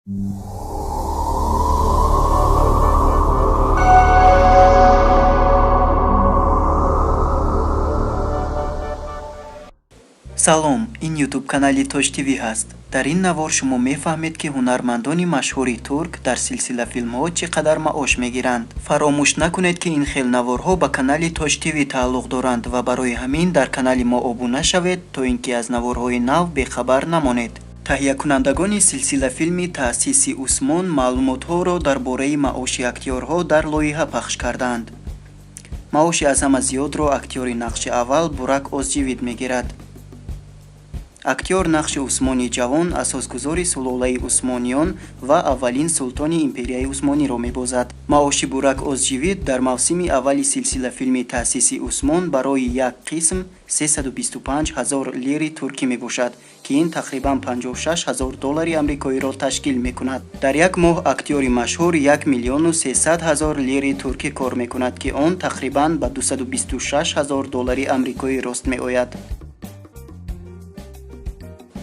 Салом, ин ютуб-канали Тоҷ ТВ ҳаст. Дар ин навор шумо мефаҳмед, ки ҳунармандони машҳури турк дар силсилафилмҳо чӣ қадар маош мегиранд. Фаромӯш накунед, ки ин хел наворҳо ба канали Тоҷ ТВ тааллуқ доранд ва барои ҳамин дар канали мо обуна шавед, то ин ки аз наворҳои нав бехабар намонед. Таҳиякунандагони силсилафилми Таъсиси Усмон маълумотҳоро дар бораи маоши актёрҳо дар лоиҳа пахш карданд. Маоши аз ҳама зиёдро актёри нақши аввал Бурак Озҷивит мегирад. Актёр нақши Усмони ҷавон, асосгузори сулолаи Усмониён ва аввалин султони империяи Усмониро мебозад. Маоши Бурак Озҷивит дар мавсими аввали силсилафилми Таъсиси Усмон барои як қисм 325 ҳазор лири туркӣ мебошад, ки ин тақрибан 56 ҳазор доллари амрикоиро ташкил мекунад. Дар як моҳ актёри машҳур 1 миллиону 300 ҳазор лири туркӣ кор мекунад, ки он тақрибан ба 226 ҳазор доллари амрикоӣ рост меояд.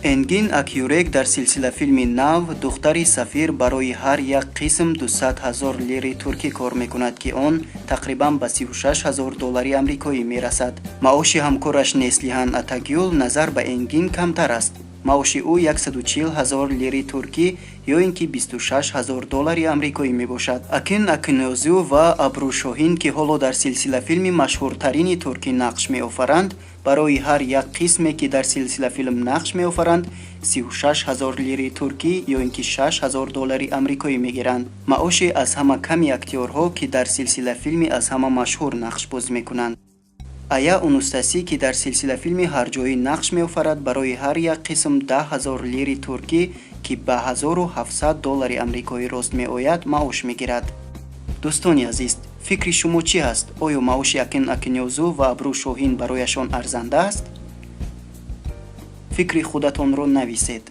Энгин Акюрек дар силсилафилми нав «Духтари сафир» барои ҳар як қисм 200 ҳазор лири туркӣ кор мекунад, ки он тақрибан ба 36 ҳазор доллари амрикоӣ мерасад. Маоши ҳамкораш Неслиҳан Атагюл назар ба Энгин камтар аст. Маоши ӯ 140 ҳазор лири туркӣ ё ин ки 26 ҳазор доллари амрикоӣ мебошад. Акин Акинозу ва Абру Шоҳин, ки ҳоло дар силсилафилми машҳуртарини туркӣ нақш меофаранд, барои ҳар як қисме, ки дар силсилафилм нақш меофаранд, 36 ҳазор лири туркӣ ё ин ки 6 ҳазор доллари амрикоӣ мегиранд. Маоши аз ҳама ками актёрҳо, ки дар силсилафилми аз ҳама машҳур нақшбозӣ мекунанд. Ая Унустасӣ, ки дар силсилафилми ҳарҷоӣ нақш меофарад, барои ҳар як қисм 10 ҳазор лири туркӣ, ки ба 1700 доллари амрикоӣ рост меояд, маош мегирад. Дӯстони азиз, фикри шумо чӣ ҳаст? Оё маоши Акин Акинёзу ва Абру Шоҳин барояшон арзанда аст? Фикри худатонро нависед.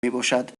Мебошад.